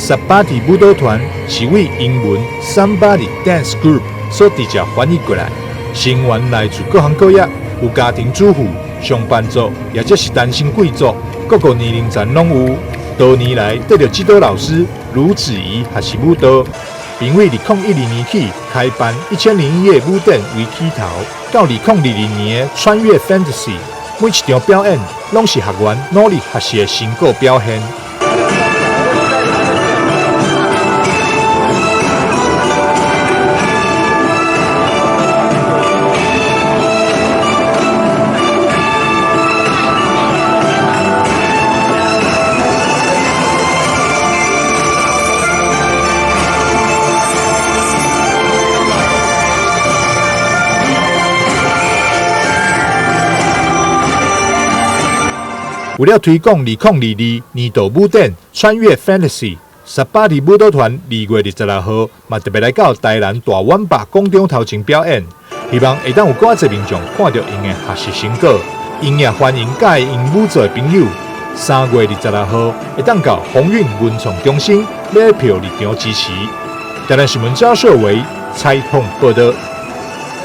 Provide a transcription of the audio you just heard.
薩巴蒂舞蹈團是為英文 Somebody Dance Group 所直接翻譯過來，成員來自各行各業，有家庭主婦、上班族，抑者是單身貴族，各個年齡層攏有。多年來得著指導老師盧子怡學習舞蹈，並為2012年起開辦1001夜舞展為起頭，到2022年的穿越 Fantasy，每一場表演攏是學員努力學習的成果表現。為了推廣2022年度舞展穿越 Fantasy，十八里舞蹈團2月26號嘛特別來到台南大碗壩廣場頭前表演，希望會當有閣較濟民眾看著𪜶的學習成果。𪜶也歡迎佮意𪜶舞蹈的朋友，3月26號會當到鴻運文創中心買票入場支持。台南新聞張秀維採訪報導。